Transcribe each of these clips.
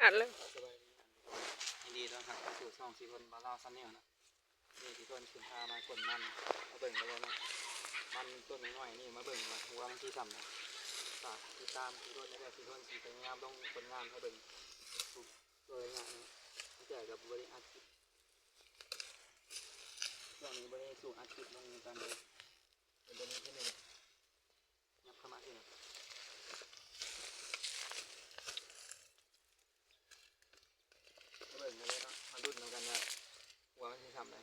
ອັດເລີຍ. ສະບາຍດີ ຍິນດີຕ້ອນຮັບເຂົ້າສູ່ຊ່ອງສີທົນບ່າວລາວແຊນແນວເນາະ. ນີ້ສີທົນຊິພາມາກົນມັນ ມາເບິ່ງກັນເລີຍເນາະ. ມັນຕົ້ນນ້ອຍໆນີ້ ມາເບິ່ງວ່າຫົວມັນຊິສ່ຳໃດ. ຝາກຕິດຕາມສີທົນແດ່ເດີ ສີທົນຊິພະຍາຍາມລົງຜົນງານໃຫ້ເບິ່ງທຸກໆໄລຍະເນາະ. ແຕ່ກໍບໍ່ໄດ້ອັດຄລິບ ຊ່ວງນີ້ບໍ່ໄດ້ສູ້ອັດຄລິບລົງນຳກັນເລີຍ. ເປັນຕົວນີ້ເທື່ອໜຶ່ງ ຫຍັບເຂົ້າມາເທື່ອໜຶ່ງ ມາເບິ່ງກັນເລີຍເນາະ ມາລຸ້ນນຳກັນວ່າຫົວມັນຊິສ່ຳໃດ.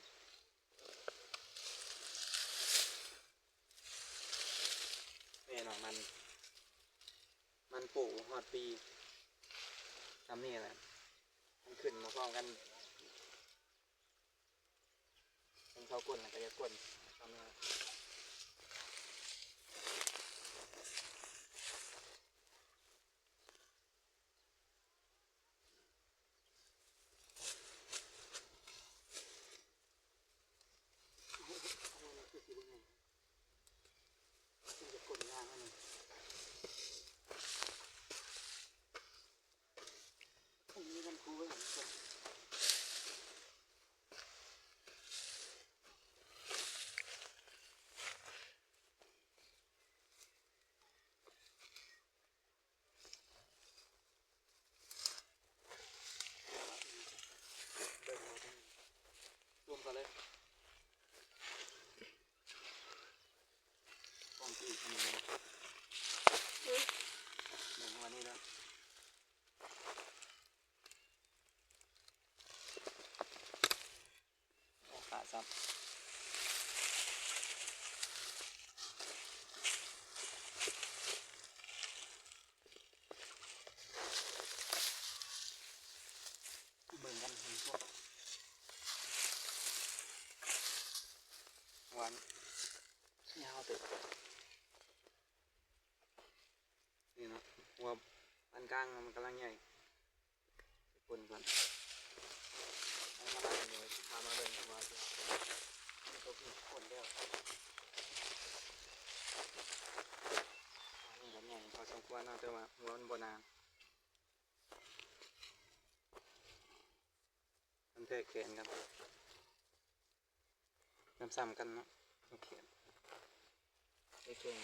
ແມ່ນວ່າມັນ ມັນປູຮອດປີສ່ຳນີ້ແຫຼະ ມັນຂຶ້ນມາພ້ອມກັນ. ເຫັນເຂົາກົນແລ້ວກໍຢາກກົນ ລວມກັນເລີຍ ກອງທີ່ ເບິ່ງປະມານນີ້ເດີ. ປາຊ້ຳ ເບິ່ງກັນເຫັນພວກຫວານຍາວເຕີບ. ນີ້ເນາະ ຫົວປານກາງມັນກຳລັງໃຫຍ່ ຄົນກ່ອນ ເອົາມາລາດ ເດີ ພາມາເບິ່ງວ່າຊິເອົາຕົວຜູ້ຄົນແລ້ວ. ອັນນີ້ກໍໃຫຍ່ພໍສົມຄວນເນາະ ແຕ່ວ່າຫົວມັນບໍ່ໜາ ມັນແທກແຂນກັນ ນ້ຳຊ້ຳກັນເນາະ ແຂນ ແຂນ.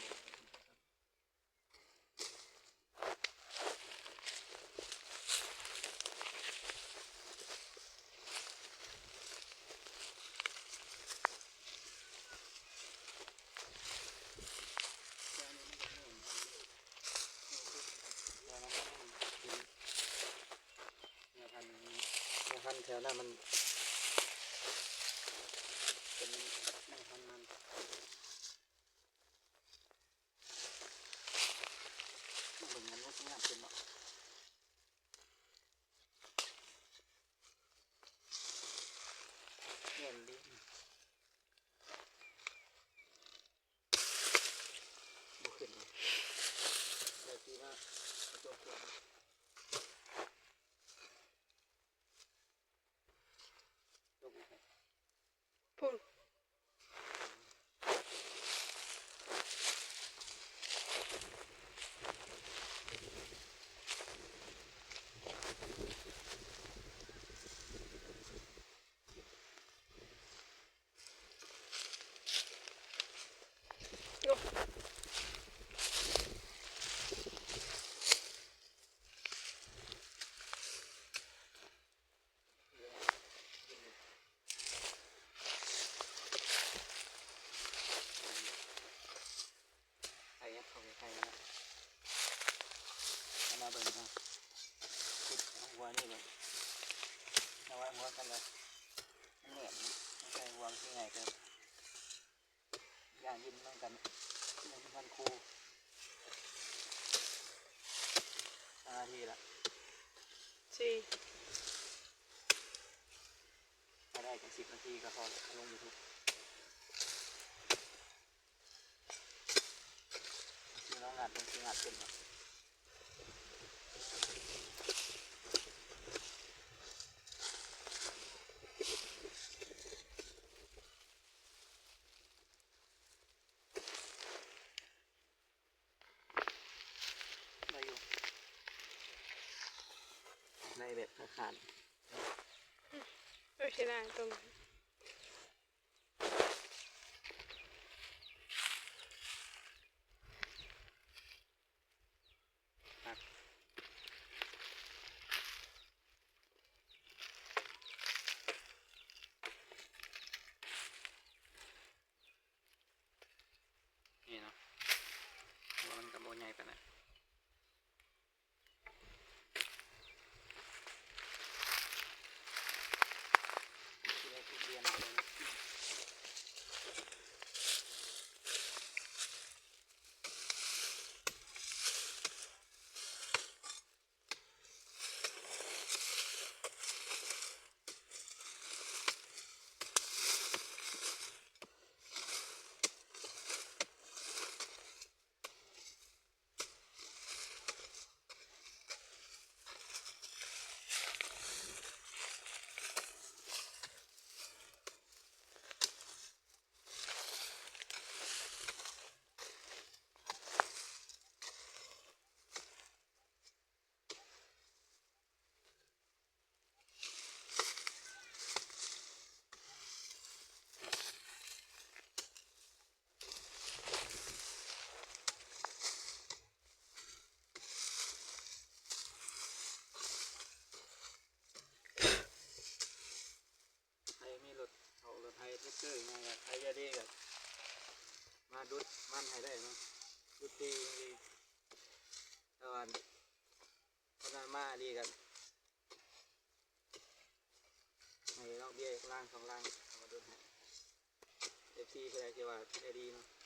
ແມ່ພັນ ແມ່ພັນແຖວນັ້ນມັນເປັນແມ່ພັນມັນ ເບິ່ງມັນບໍ່ສະຫຍັບຂຶ້ນເນາະ ແໜ້ນດີ ບໍ່ຂຶ້ນເນາະ ໄດ້ທີ່ວ່າ ພຸ້ນ ໄປເຂົ້າໃກ້ໆ ແລ້ວ ເອົາມາເບິ່ງເນາະ ຕິດຫົວນີ້ເບິ່ງ ເອົາໄວ້ຫົວກັນເລີຍ ມັນແໜ້ນ ໃສ່ຫວ່າງທີ່ງ່າຍເກີນ. ຢ່າງຍິນນຳກັນ ມັນຄູ່ ຫ້ານາທີລະ ສີ່ ຖ້າໄດ້ຈັກສິບນາທີກໍພໍເອົາລົງຢູທູບ ຊິລອງງັດເບິ່ງ ຊິງັດເປັນບໍ່. ໄດ້ຢູ່ ໄດ້ ແບບຂາດໆ ໂອ້ຍ ເສຍດາຍຕົວ ນີ້ເນາະ ຫົວມັນກໍບໍ່ໃຫຍ່ປານໃດ. ໃຜມີລົດເຖົ້າ ລົດໄຖ ແທຣັກເຕີ ຫຍັງ ໃຜຢາກໄດ້ກໍມາດຸດມັນໃຫ້ໄດ້ເນາະ ດຸດຕີດີ ແຕ່ວ່າ ຄັນວ່າມາດີກໍ ໃຫ້ນ້ອງເບ້ຍລາງສອງລາງ ເອົາມາດຸດໃຫ້ ເອັຟຊີ ຜູ້ໃດທີ່ວ່າໃຈດີເນາະ.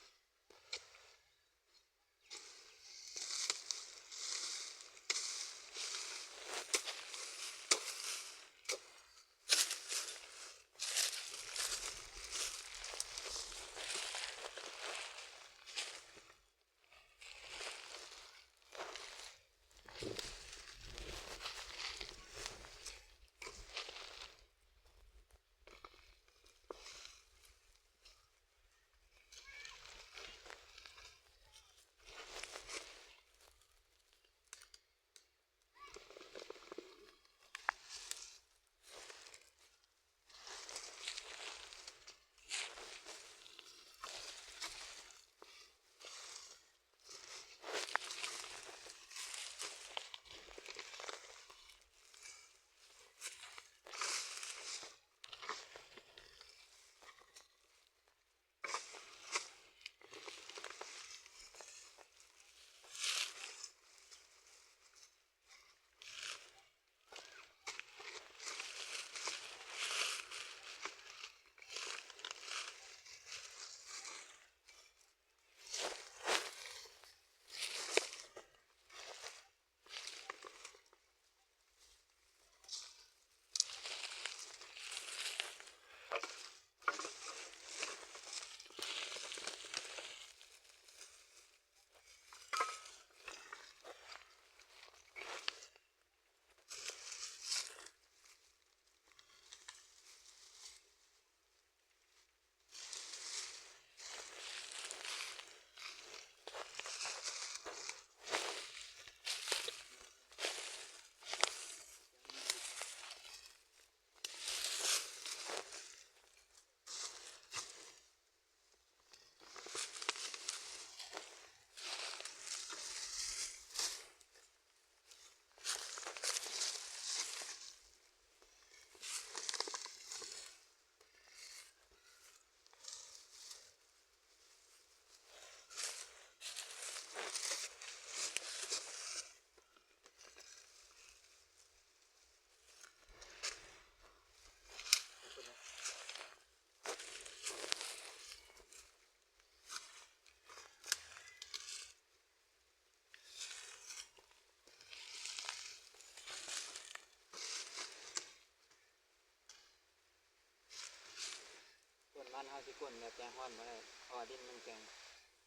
ກົ້ນມັນເຮົາຊິກົ້ນແບບໃຈຮ້ອນບໍ່ໄດ້ ເພາະວ່າດິນມັນແຂງ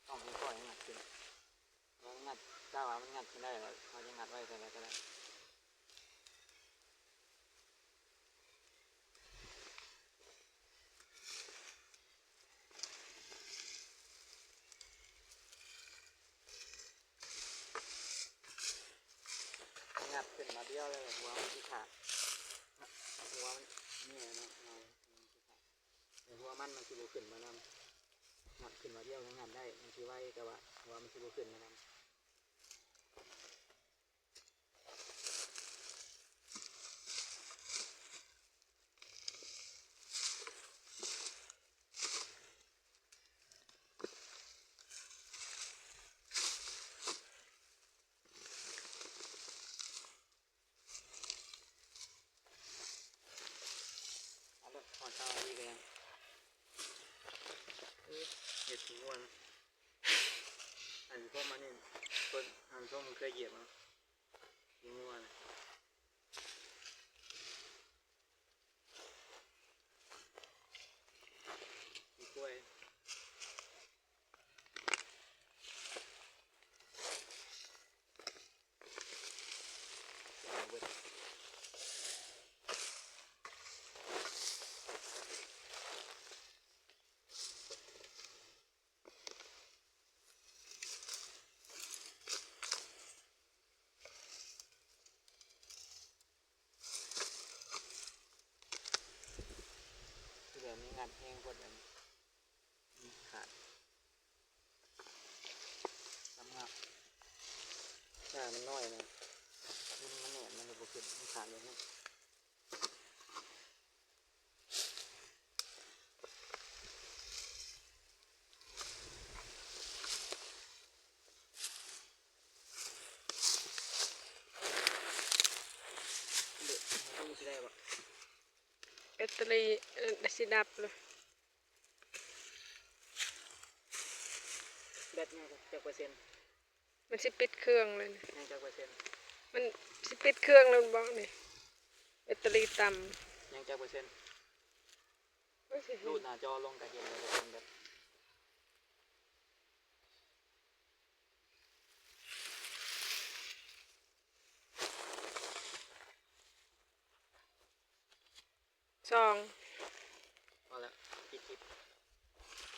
ຕ້ອງຄ່ອຍໆງັດຂຶ້ນ ເມື່ອມັນງັດ ຖ້າວ່າມັນງັດຂຶ້ນໄດ້ແລ້ວ ເຮົາຈະງັດໄວ້ເທົ່າໃດກໍໄດ້. ງັດຂຶ້ນມາດຽວ ແລ້ວແຫຼະ ຫົວມັນຊິຂາດ ຫົວມັນນີ້ເນາະ ເງົາ ຫົວມັນ ມັນຊິບໍ່ຂຶ້ນມານຳ ຫຍັບຂຶ້ນມາດຽວໜຶ່ງຫັ້ນໄດ້ ມັນຊິໄວ ແຕ່ວ່າຫົວມັນຊິບໍ່ຂຶ້ນມານຳ. ເອົາລະ ຂໍເຊົາອີກແລ້ວ ເອີ ເຮັດຂີ້ງົວນະ ອັນທີ່ຜົມມານີ້ ເພິ່ນ ທ່ານຜູ້ຊົມເຄີຍຢຽບເນາະ ຂີ້ງົວນະ ຂີ້ຄວາຍ. ຄືແບບນີ້ງັດແຮງໂພດ ອັນນີ້ຂາດ ສຳລັບ ໜ້າມັນນ້ອຍນະ ດິນມັນແໜ້ນ ມັນເລີຍບໍ່ຂຶ້ນ ມັນຂາດແບບນີ້. ແບັດເຕີຣີ ເອີ ຊິດັບແລ້ວ ແບັດຍັງຈັກເປີເຊັນ? ມັນຊິປິດເຄື່ອງແລ້ວນີ້ ຍັງຈັກເປີເຊັນ? ມັນຊິປິດເຄື່ອງແລ້ວບໍ່ນີ້ ແບັດເຕີຣີຕ່ຳ ຍັງຈັກເປີເຊັນ? ໂອ້ຍ ລູດໜ້າຈໍລົງກະເຫັນເລີຍ ເປັນແບບ ສອງ ພໍແລ້ວ ປິດຄລິບ.